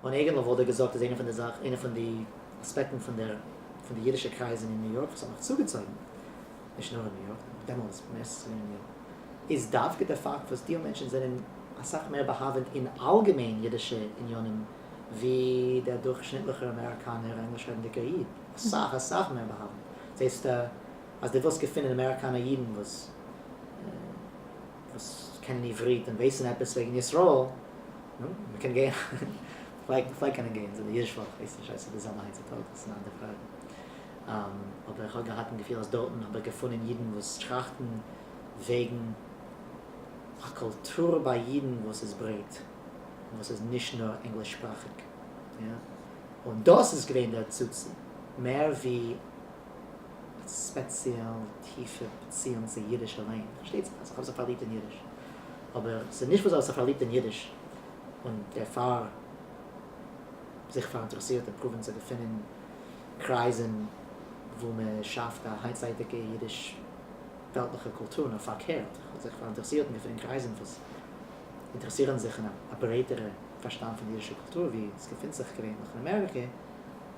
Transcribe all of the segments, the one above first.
און אייגענטליך וואלט איך געזאגט אז איינע פון די זאך, איינע פון די אספעקטן פון דער, פון די אידישע קרייזן אין ניו יארק וואס האט מיך צוגעצויגן, נישט נאר אין ניו יארק, דעמאלטס מערסטנס געווען אין ניו יארק, איז דווקא דער פאקט וואס די מענטשן זענען אסאך מער באהאווענט אין אלגעמיין אידישע עניינים ווי דער דורכשניטליכער אמעריקאנער ענגליש רעדנדיגער איד, אסאך אסאך מער באהאווענט. זעסט אז דו ווילסט געפינען אמעריקאנער אידן וואס וואס קענען עברית און ווייסן עפעס וועגן ישראל, נו, מען קען גיין, פלעגט קענען גיין צו די אידיש וואך, כ'ווייס נישט אויב ס'איז די זעלבע היינט צוטאגס, דאס איז אן אנדערע פראגע. אבער איך האב געהאט דעם געפיל אז דארטן האב איך געפונען אידן וואס טראכטן וועגן א קולטור ביי אידן וואס איז ברייט, און וואס איז נישט נאר ענגליש שפראכיג. און דאס איז געווען דער צוצי, מער ווי א ספעציעל טיפע באציאונג צו אידיש אליין. פארשטייט זיך אז איך האב זיך פארליבט אין אידיש, אבער ס'איז נישט וואס איך האב זיך פארליבט אין אידיש און דערפאר זיך פאראינטערעסירט אין פרואוון צו געפינען קרייזן וואו מען שאפט א היינטצייטיגע אידיש וועלטליכע קולטור, נאר פארקערט, איך האב זיך פאראינטערעסירט אין געפינען קרייזן וואס אינטערעסירן זיך אין א ברייטערע פארשטאנד פון די אידישע קולטור ווי עס געפינט זיך געווענליך אין אמעריקע,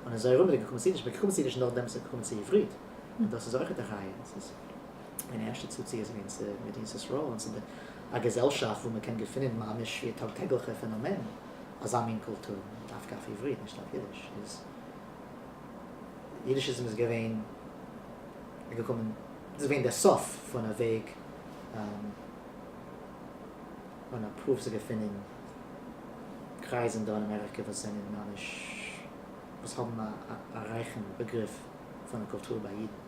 און אזוי ארום איז ער געקומען צו אידיש, געקומען צו אידיש נאכדעם איז ער געקומען צו עברית, און דאס איז אויכעט א ראיה, עס איז מיין ערשטע צוצי איז געווען צו מדינת ישראל און צו א געזעלשאפט וואו מען קען געפינען ממש ווי א טאג טעגליכע פענאמען אזא מין קולטור, דווקא אויף עברית נישט אויף אידיש, איז יידישיזם איז געווען געקומען, דאס איז געווען דער סוף פון א וועג און א פרואוו צו געפינען קרייזן דא אין אמעריקע וואס זענען ממש וואס האבן א רייכן באגריף פון קולטור ביי אידן.